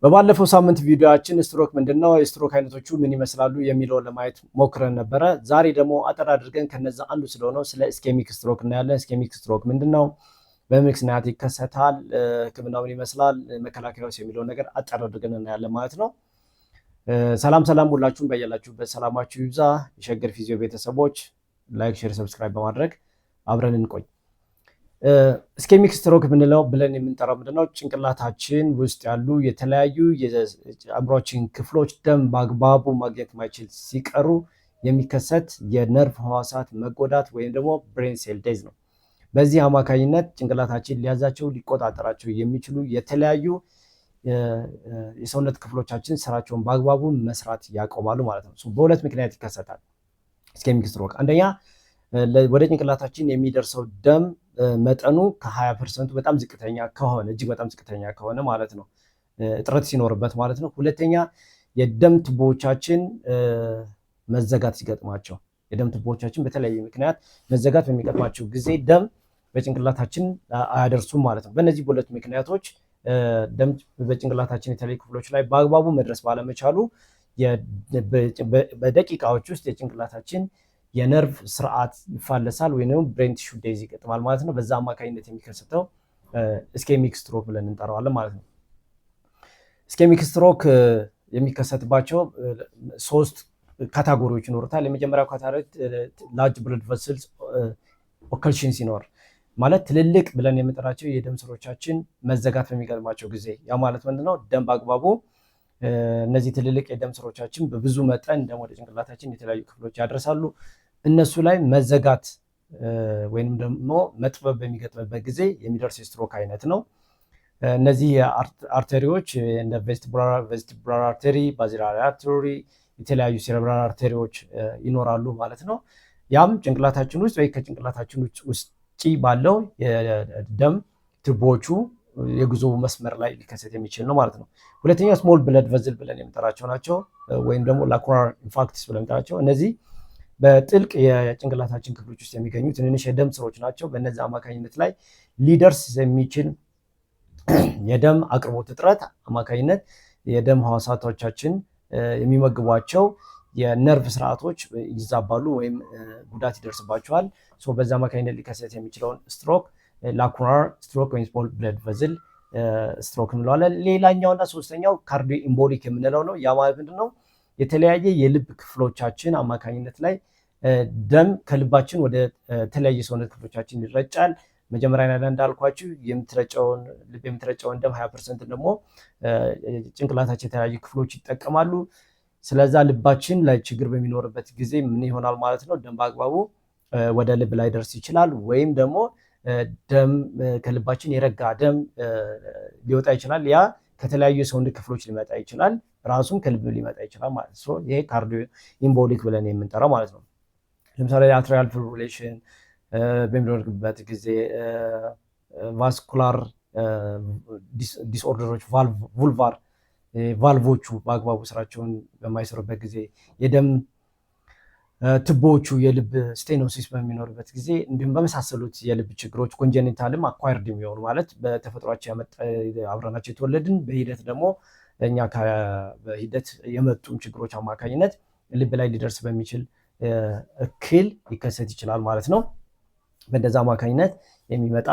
በባለፈው ሳምንት ቪዲዮአችን ስትሮክ ምንድነው፣ የስትሮክ አይነቶቹ ምን ይመስላሉ የሚለውን ለማየት ሞክረን ነበረ። ዛሬ ደግሞ አጠር አድርገን ከነዛ አንዱ ስለሆነው ስለ ischemic stroke እናያለን። Ischemic stroke ምንድነው፣ በምን ምክንያት ይከሰታል፣ ሕክምናው ምን ይመስላል፣ መከላከያውስ የሚለውን ነገር አጠር አድርገን እናያለን ማለት ነው። ሰላም ሰላም፣ ሁላችሁም በያላችሁበት ሰላማችሁ ይብዛ። የሸገር ፊዚዮ ቤተሰቦች like፣ share፣ subscribe በማድረግ አብረን እንቆይ። Ischemic stroke የምንለው ብለን የምንጠራው ምንድነው? ጭንቅላታችን ውስጥ ያሉ የተለያዩ የአእምሯችን ክፍሎች ደም በአግባቡ ማግኘት ማይችል ሲቀሩ የሚከሰት የነርቭ ህዋሳት መጎዳት ወይም ደግሞ brain cell death ነው። በዚህ አማካኝነት ጭንቅላታችን ሊያዛቸው ሊቆጣጠራቸው የሚችሉ የተለያዩ የሰውነት ክፍሎቻችን ስራቸውን በአግባቡ መስራት ያቆማሉ ማለት ነው። በሁለት ምክንያት ይከሰታል ischemic stroke። አንደኛ፣ ወደ ጭንቅላታችን የሚደርሰው ደም መጠኑ ከ20 percent ኡ በጣም ዝቅተኛ ከሆነ፣ እጅግ በጣም ዝቅተኛ ከሆነ ማለት ነው፣ እጥረት ሲኖርበት ማለት ነው። ሁለተኛ፣ የደም ቱቦዎቻችን መዘጋት ሲገጥማቸው፣ የደም ቱቦዎቻችን በተለያየ ምክንያት መዘጋት በሚገጥማቸው ጊዜ ደም በጭንቅላታችን አያደርሱም ማለት ነው። በእነዚህ በሁለት ምክንያቶች ደም በጭንቅላታችን የተለያዩ ክፍሎች ላይ በአግባቡ መድረስ ባለመቻሉ በደቂቃዎች ውስጥ የጭንቅላታችን የነርቭ ስርዓት ይፋለሳል ወይም brain tissue death ይገጥማል ማለት ነው። በዛ አማካኝነት የሚከሰተው ischemic stroke ብለን እንጠራዋለን ማለት ነው። Ischemic stroke የሚከሰትባቸው ሶስት category ዎች ይኖሩታል። የመጀመሪያው category large blood vessels occlusion ሲኖር፣ ማለት ትልልቅ ብለን የምንጠራቸው የደም ስሮቻችን መዘጋት በሚገጥማቸው ጊዜ። ያ ማለት ምንድነው? ደም በአግባቡ እነዚህ ትልልቅ የደም ስሮቻችን በብዙ መጠን ደም ወደ ጭንቅላታችን የተለያዩ ክፍሎች ያደርሳሉ። እነሱ ላይ መዘጋት ወይንም ደግሞ መጥበብ በሚገጥምበት ጊዜ የሚደርስ የስትሮክ አይነት ነው። እነዚህ artery ዎች እንደ vestibular artery፣ basilar artery፣ የተለያዩ cerebral artery ዎች ይኖራሉ ማለት ነው። ያም ጭንቅላታችን ውስጥ ወይ ከጭንቅላታችን ውጭ ባለው የደም ቱቦዎቹ የጉዞ መስመር ላይ ሊከሰት የሚችል ነው ማለት ነው። ሁለተኛ፣ small blood vessel ብለን የምንጠራቸው ናቸው፣ ወይም ደግሞ lacunar infarcts ብለን የምንጠራቸው። እነዚህ በጥልቅ የጭንቅላታችን ክፍሎች ውስጥ የሚገኙ ትንንሽ የደም ስሮች ናቸው። በእነዚህ አማካኝነት ላይ ሊደርስ የሚችል የደም አቅርቦት እጥረት አማካኝነት የደም ህዋሳቶቻችን የሚመግቧቸው የነርቭ ስርዓቶች ይዛባሉ ወይም ጉዳት ይደርስባቸዋል። በዛ አማካኝነት ሊከሰት የሚችለውን stroke lacunar stroke ወይም small blood vessel stroke እንለዋለን። ሌላኛውና ሶስተኛው cardioembolic የምንለው ነው። ያ ማለት ምንድን ነው? የተለያየ የልብ ክፍሎቻችን አማካኝነት ላይ ደም ከልባችን ወደ ተለያየ ሰውነት ክፍሎቻችን ይረጫል። መጀመሪያ ላይ እንዳልኳችሁ የምትረጨውን ልብ የምትረጨውን ደም 20% ደግሞ ጭንቅላታችን የተለያዩ ክፍሎች ይጠቀማሉ። ስለዛ ልባችን ላይ ችግር በሚኖርበት ጊዜ ምን ይሆናል ማለት ነው? ደም በአግባቡ ወደ ልብ ላይደርስ ይችላል፣ ወይም ደግሞ ደም ከልባችን የረጋ ደም ሊወጣ ይችላል። ያ ከተለያዩ የሰውነት ክፍሎች ሊመጣ ይችላል፣ ራሱም ከልብ ሊመጣ ይችላል ማለት ነው። ይሄ cardioembolic ብለን የምንጠራው ማለት ነው። ለምሳሌ atrial fibrillation በሚኖርበት ጊዜ፣ vascular disorder ኦች፣ valvular valve ኦቹ በአግባቡ ስራቸውን በማይሰሩበት ጊዜ፣ የደም ቱቦዎቹ የልብ stenosis በሚኖርበት ጊዜ፣ እንዲሁም በመሳሰሉት የልብ ችግሮች congenital ም acquired የሚሆኑ፣ ማለት በተፈጥሯቸው አብረናቸው የተወለድን፣ በሂደት ደግሞ እኛ በሂደት የመጡም ችግሮች አማካኝነት ልብ ላይ ሊደርስ በሚችል እክል ሊከሰት ይችላል ማለት ነው። በእንደዛ አማካኝነት የሚመጣ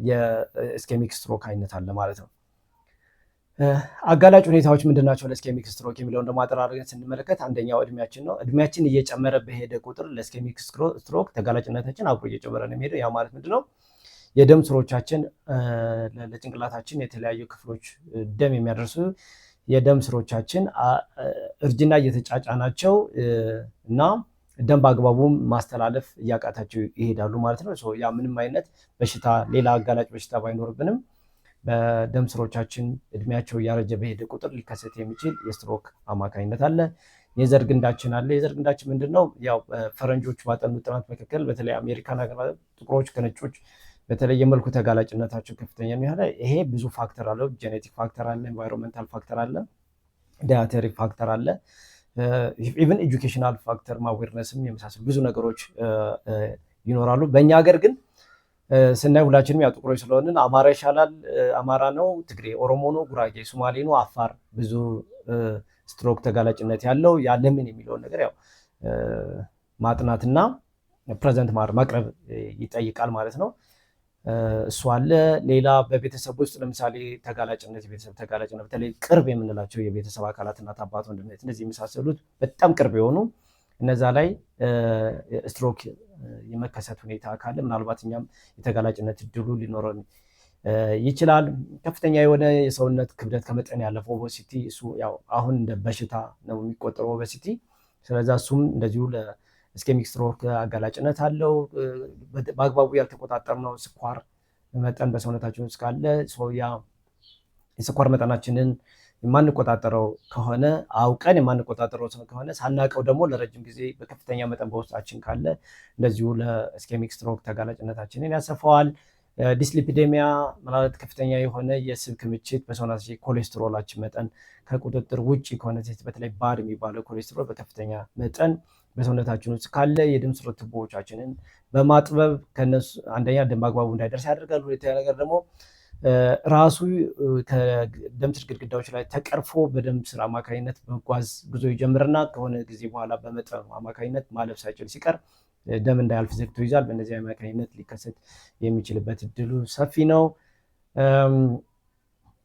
የ ischemic stroke አይነት አለ ማለት ነው። አጋላጭ ሁኔታዎች ምንድን ናቸው ለ ischemic stroke የሚለውን ደግሞ አጠር አድርገን ስንመለከት አንደኛው እድሜያችን ነው። እድሜያችን እየጨመረ በሄደ ቁጥር ለ ischemic stroke ተጋላጭነታችን አብሮ እየጨመረ ነው የሚሄደው። ያ ማለት ምንድነው? የደም ስሮቻችን፣ ለጭንቅላታችን የተለያዩ ክፍሎች ደም የሚያደርሱ የደም ስሮቻችን እርጅና እየተጫጫናቸው እና ደም በአግባቡ ማስተላለፍ እያቃታቸው ይሄዳሉ ማለት ነው። ያ ምንም አይነት በሽታ፣ ሌላ አጋላጭ በሽታ ባይኖርብንም በደም ስሮቻችን እድሜያቸው እያረጀ በሄደ ቁጥር ሊከሰት የሚችል የስትሮክ አማካኝነት አለ። የዘር ግንዳችን አለ። የዘር ግንዳችን ምንድን ነው? ያው ፈረንጆቹ ባጠኑት ጥናት መካከል በተለይ አሜሪካን ሀገር ጥቁሮች ከነጮች በተለየ መልኩ ተጋላጭነታቸው ከፍተኛ ነው ያለ። ይሄ ብዙ factor አለው። Genetic factor አለ፣ environmental factor አለ፣ dietary factor አለ፣ even educational factor፣ awareness ም የመሳሰሉ ብዙ ነገሮች ይኖራሉ። በእኛ ሀገር ግን ስናይ ሁላችንም ያው ጥቁሮች ስለሆንን አማራ ይሻላል፣ አማራ ነው፣ ትግሬ፣ ኦሮሞ ነው፣ ጉራጌ፣ ሶማሌ ነው፣ አፋር ብዙ ስትሮክ ተጋላጭነት ያለው ያለምን የሚለውን ነገር ያው ማጥናትና present ማቅረብ ይጠይቃል ማለት ነው። እሱ አለ። ሌላ በቤተሰብ ውስጥ ለምሳሌ ተጋላጭነት፣ የቤተሰብ ተጋላጭነት፣ በተለይ ቅርብ የምንላቸው የቤተሰብ አካላት፣ እናት፣ አባት፣ ወንድም፣ እነዚህ የመሳሰሉት በጣም ቅርብ የሆኑ እነዛ ላይ ስትሮክ የመከሰት ሁኔታ ካለ ምናልባት እኛም የተጋላጭነት እድሉ ሊኖረን ይችላል። ከፍተኛ የሆነ የሰውነት ክብደት፣ ከመጠን ያለፈው obesity፣ እሱ ያው አሁን እንደ በሽታ ነው የሚቆጠረው obesity። ስለዛ እሱም እንደዚሁ ለ ischemic stroke አጋላጭነት አለው። በአግባቡ ያልተቆጣጠርነው ስኳር መጠን በሰውነታችን ውስጥ ካለ፣ ያ የስኳር መጠናችንን የማንቆጣጠረው ከሆነ፣ አውቀን የማንቆጣጠረው ከሆነ፣ ሳናውቀው ደግሞ ለረጅም ጊዜ በከፍተኛ መጠን በውስጣችን ካለ እንደዚሁ ለ ischemic stroke ተጋላጭነታችንን ያሰፋዋል። Dyslipidemia ማለት ከፍተኛ የሆነ የስብ ክምችት በሰውነታችን፣ ኮሌስትሮላችን መጠን ከቁጥጥር ውጭ ከሆነ፣ በተለይ bad የሚባለው ኮሌስትሮል በከፍተኛ መጠን በሰውነታችን ውስጥ ካለ የደም ስር ቱቦዎቻችንን በማጥበብ ከነሱ አንደኛ ደም በአግባቡ እንዳይደርስ ያደርጋል። ሁለተኛ ነገር ደግሞ ራሱ ከደም ስር ግድግዳዎች ላይ ተቀርፎ በደም ስር አማካኝነት መጓዝ ጉዞ ይጀምርና ከሆነ ጊዜ በኋላ በመጠኑ አማካኝነት ማለፍ ሳይችል ሲቀር ደም እንዳያልፍ ዘግቶ ይዛል። በእነዚህ አማካኝነት ሊከሰት የሚችልበት እድሉ ሰፊ ነው።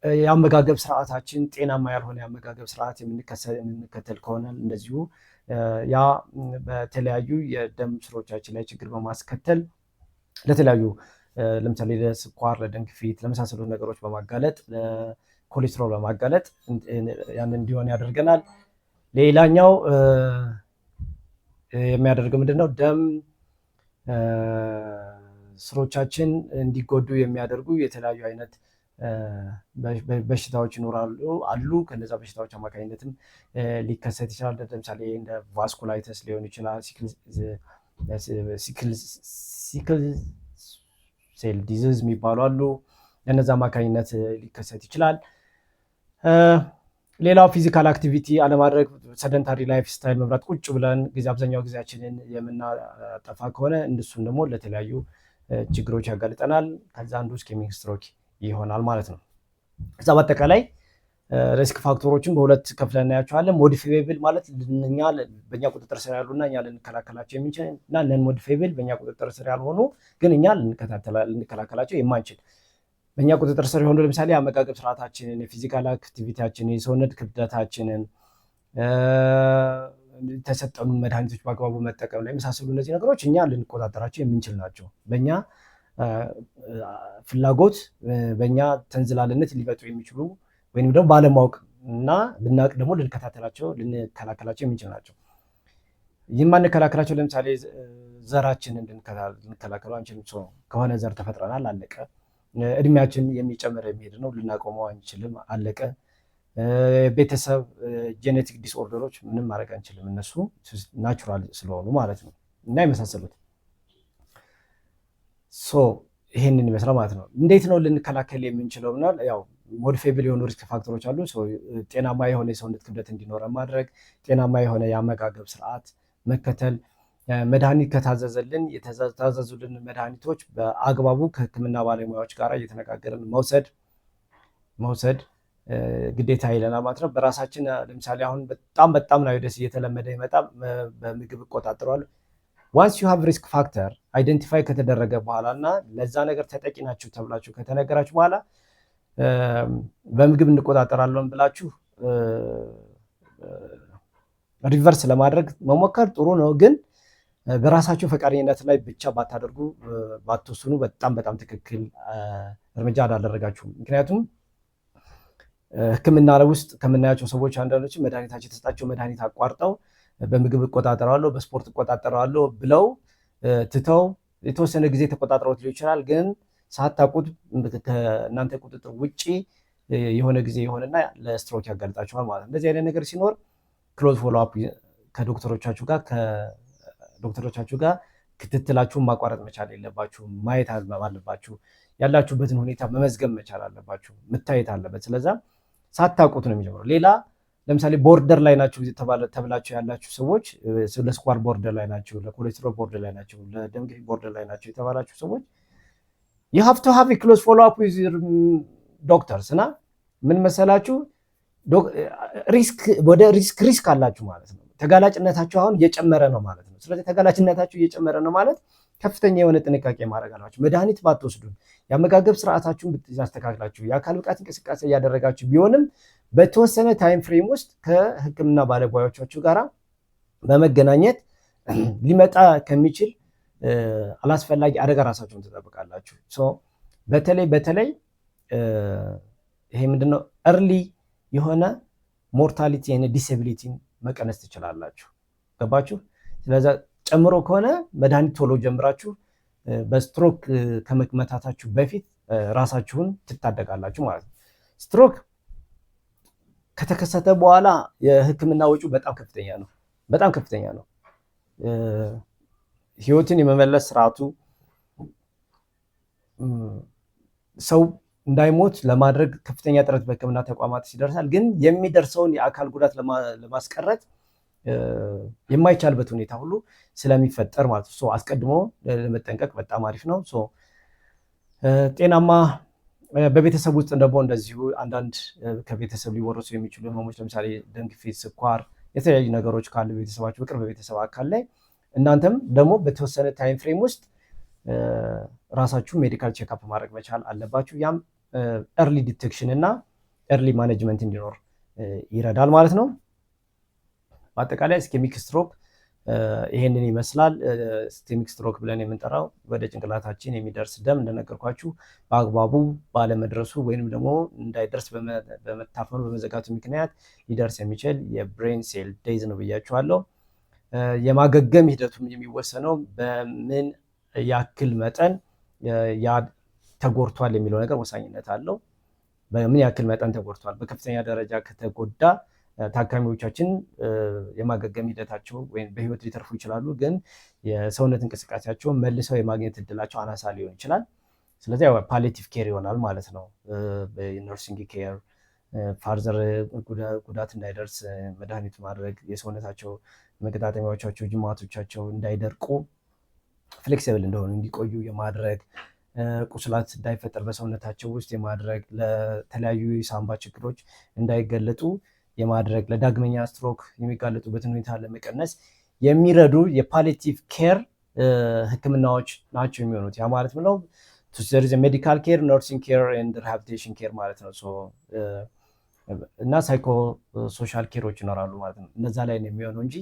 የአመጋገብ ስርዓታችን፣ ጤናማ ያልሆነ የአመጋገብ ስርዓት የምንከተል ከሆነ እንደዚሁ ያ በተለያዩ የደም ስሮቻችን ላይ ችግር በማስከተል ለተለያዩ፣ ለምሳሌ ለስኳር፣ ለደም ግፊት፣ ለመሳሰሉት ነገሮች በማጋለጥ፣ ለኮሌስትሮል በማጋለጥ ያንን እንዲሆን ያደርገናል። ሌላኛው የሚያደርገው ምንድነው? ደም ስሮቻችን እንዲጎዱ የሚያደርጉ የተለያዩ አይነት በሽታዎች ይኖራሉ አሉ። ከነዛ በሽታዎች አማካኝነትም ሊከሰት ይችላል። ለምሳሌ እንደ vasculitis ሊሆን ይችላል። Sickle cell disease የሚባሉ አሉ። ለነዛ አማካኝነት ሊከሰት ይችላል። ሌላው physical activity አለማድረግ፣ sedentary lifestyle መምራት፣ ቁጭ ብለን ጊዜ አብዛኛው ጊዜያችንን የምናጠፋ ከሆነ እሱም ደግሞ ለተለያዩ ችግሮች ያጋልጠናል። ከዛ አንዱ ischemic stroke ይሆናል ማለት ነው። እዛ በአጠቃላይ risk factor ኦችን በሁለት ከፍለን እናያቸዋለን። Modifiable ማለት እኛ በእኛ ቁጥጥር ስር ያሉና እኛ ልንከላከላቸው የምንችል እና non modifiable፣ በእኛ ቁጥጥር ስር ያልሆኑ ግን እኛ ልንከላከላቸው የማንችል። በእኛ ቁጥጥር ስር የሆኑ ለምሳሌ የአመጋገብ ስርዓታችንን፣ የ physical activity ያችንን፣ የሰውነት ክብደታችንን፣ የተሰጠኑ መድኃኒቶች በአግባቡ መጠቀም ላይ የመሳሰሉ እነዚህ ነገሮች እኛ ልንቆጣጠራቸው የምንችል ናቸው። በእኛ ፍላጎት፣ በእኛ ተንዝላልነት ሊመጡ የሚችሉ ወይም ደግሞ ባለማወቅ እና ብናውቅ ደግሞ ልንከታተላቸው፣ ልንከላከላቸው የምንችል ናቸው። የማንከላከላቸው ለምሳሌ ዘራችንን ልንከላከለው አንችልም። ከሆነ ዘር ተፈጥረናል፣ አለቀ። እድሜያችን የሚጨምር የሚሄድ ነው፣ ልናቆመው አንችልም፣ አለቀ። ቤተሰብ genetic disorder ኦች ምንም ማድረግ አንችልም፣ እነሱ natural ስለሆኑ ማለት ነው እና የመሳሰሉት። So ይሄንን ይመስላል ማለት ነው። እንዴት ነው ልንከላከል የምንችለው? ምናል ያው modifiable የሆኑ risk factor ኦች አሉ። ጤናማ የሆነ የሰውነት ክብደት እንዲኖረን ማድረግ፣ ጤናማ የሆነ የአመጋገብ ስርዓት መከተል፣ መድኃኒት ከታዘዘልን የታዘዙልን መድኃኒቶች በአግባቡ ከሕክምና ባለሙያዎች ጋር እየተነጋገርን መውሰድ ግዴታ ይለናል ማለት ነው። በራሳችን ለምሳሌ አሁን በጣም በጣም nowadays እየተለመደ ይመጣ በምግብ እቆጣጠረዋለሁ። Once you have risk factor identify ከተደረገ በኋላ እና ለዛ ነገር ተጠቂ ናችሁ ተብላችሁ ከተነገራችሁ በኋላ በምግብ እንቆጣጠራለን ብላችሁ reverse ለማድረግ መሞከር ጥሩ ነው፣ ግን በራሳችሁ ፈቃደኝነት ላይ ብቻ ባታደርጉ፣ ባትወስኑ በጣም በጣም ትክክል እርምጃ አላደረጋችሁም። ምክንያቱም ሕክምና ውስጥ ከምናያቸው ሰዎች አንዳንዶች መድኃኒታቸው የተሰጣቸው መድኃኒት አቋርጠው በምግብ እቆጣጠረዋለሁ፣ በስፖርት እቆጣጠረዋለሁ ብለው ትተው የተወሰነ ጊዜ ተቆጣጥረውት ሊሆን ይችላል። ግን ሳታውቁት ከእናንተ ቁጥጥር ውጪ የሆነ ጊዜ የሆነና ለስትሮክ ያጋልጣችኋል ማለት ነው። እንደዚህ አይነት ነገር ሲኖር close follow up ከዶክተሮቻችሁ ጋር ክትትላችሁን ማቋረጥ መቻል የለባችሁም። ማየት አለባችሁ። ያላችሁበትን ሁኔታ መመዝገብ መቻል አለባችሁ። መታየት አለበት። ስለዛ ሳታውቁት ነው የሚጀምረው። ሌላ ለምሳሌ border ላይ ናችሁ ተብላችሁ ያላችሁ ሰዎች፣ ለስኳር border ላይ ናችሁ፣ ለኮሌስትሮል border ላይ ናችሁ፣ ለደም ግፊት border ላይ ናችሁ የተባላችሁ ሰዎች You have to have close follow up with doctors። እና ምን መሰላችሁ፣ risk ወደ risk አላችሁ ማለት ነው። ተጋላጭነታችሁ አሁን እየጨመረ ነው ማለት ነው። ስለዚህ ተጋላጭነታችሁ እየጨመረ ነው ማለት ከፍተኛ የሆነ ጥንቃቄ ማድረግ አለባችሁ። መድኃኒት ባትወስዱም፣ የአመጋገብ ስርዓታችሁን ብታስተካክላችሁ፣ የአካል ብቃት እንቅስቃሴ እያደረጋችሁ ቢሆንም በተወሰነ time frame ውስጥ ከሕክምና ባለሙያዎቻችሁ ጋር በመገናኘት ሊመጣ ከሚችል አላስፈላጊ አደጋ ራሳችሁን ትጠብቃላችሁ። በተለይ በተለይ ይሄ ምንድነው early የሆነ mortality፣ disability ን መቀነስ ትችላላችሁ። ገባችሁ? ስለዚ ጨምሮ ከሆነ መድኃኒት ቶሎ ጀምራችሁ በስትሮክ ከመመታታችሁ በፊት ራሳችሁን ትታደጋላችሁ ማለት ነው። ስትሮክ ከተከሰተ በኋላ የሕክምና ወጪው በጣም ከፍተኛ ነው። በጣም ከፍተኛ ነው። ህይወትን የመመለስ ስርዓቱ፣ ሰው እንዳይሞት ለማድረግ ከፍተኛ ጥረት በሕክምና ተቋማት ይደርሳል። ግን የሚደርሰውን የአካል ጉዳት ለማስቀረት የማይቻልበት ሁኔታ ሁሉ ስለሚፈጠር ማለት ነው። አስቀድሞ ለመጠንቀቅ በጣም አሪፍ ነው። ጤናማ በቤተሰብ ውስጥ ደግሞ እንደዚሁ አንዳንድ ከቤተሰብ ሊወረሱ የሚችሉ ህመሞች፣ ለምሳሌ ደም ግፊት፣ ስኳር፣ የተለያዩ ነገሮች ካሉ ቤተሰባችሁ በቅርብ ቤተሰብ አካል ላይ፣ እናንተም ደግሞ በተወሰነ time frame ውስጥ ራሳችሁ medical checkup ማድረግ መቻል አለባችሁ። ያም early detection እና early management እንዲኖር ይረዳል ማለት ነው። በአጠቃላይ ischemic stroke ይሄንን ይመስላል። Ischemic stroke ብለን የምንጠራው ወደ ጭንቅላታችን የሚደርስ ደም እንደነገርኳችሁ በአግባቡ ባለመድረሱ ወይንም ደግሞ እንዳይደርስ በመታፈኑ፣ በመዘጋቱ ምክንያት ሊደርስ የሚችል የ brain cell death ነው ብያችኋለሁ። የማገገም ሂደቱም የሚወሰነው በምን ያክል መጠን ያ ተጎድቷል የሚለው ነገር ወሳኝነት አለው። በምን ያክል መጠን ተጎድቷል? በከፍተኛ ደረጃ ከተጎዳ ታካሚዎቻችን የማገገም ሂደታቸው ወይም በህይወት ሊተርፉ ይችላሉ፣ ግን የሰውነት እንቅስቃሴያቸውን መልሰው የማግኘት እድላቸው አናሳ ሊሆን ይችላል። ስለዚህ palliative care ይሆናል ማለት ነው። በ nursing care further ጉዳት እንዳይደርስ መድኃኒቱ ማድረግ፣ የሰውነታቸው መገጣጠሚያዎቻቸው፣ ጅማቶቻቸው እንዳይደርቁ flexible እንደሆኑ እንዲቆዩ የማድረግ፣ ቁስላት እንዳይፈጠር በሰውነታቸው ውስጥ የማድረግ፣ ለተለያዩ የሳምባ ችግሮች እንዳይጋለጡ የማድረግ፣ ለዳግመኛ ስትሮክ የሚጋለጡበትን ሁኔታ ለመቀነስ የሚረዱ የ palliative care ህክምናዎች ናቸው የሚሆኑት። ያ ማለት ምነው medical care፣ nursing care and rehabilitation care ማለት ነው። እና psychosocial care ኦች ይኖራሉ ማለት ነው። እነዛ ላይ ነው የሚሆነው እንጂ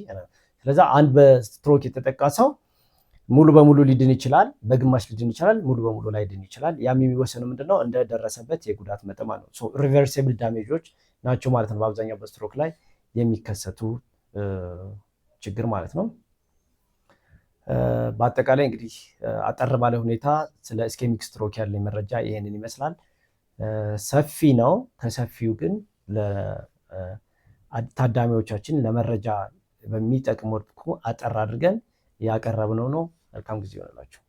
ስለዛ አንድ በስትሮክ የተጠቃ ሰው ሙሉ በሙሉ ሊድን ይችላል፣ በግማሽ ሊድን ይችላል፣ ሙሉ በሙሉ ላይድን ይችላል። ያም የሚወሰነው ምንድነው እንደደረሰበት የጉዳት መጠን ነው። Irreversible damage ኦች ናቸው ማለት ነው በአብዛኛው በስትሮክ ላይ የሚከሰቱ ችግር ማለት ነው። በአጠቃላይ እንግዲህ አጠር ባለ ሁኔታ ስለ ischemic stroke ያለኝ መረጃ ይሄንን ይመስላል። ሰፊ ነው። ከሰፊው ግን ለታዳሚዎቻችን ለመረጃ በሚጠቅም መልኩ አጠር አድርገን ያቀረብነው ነው። መልካም ጊዜ ይሆንላችሁ።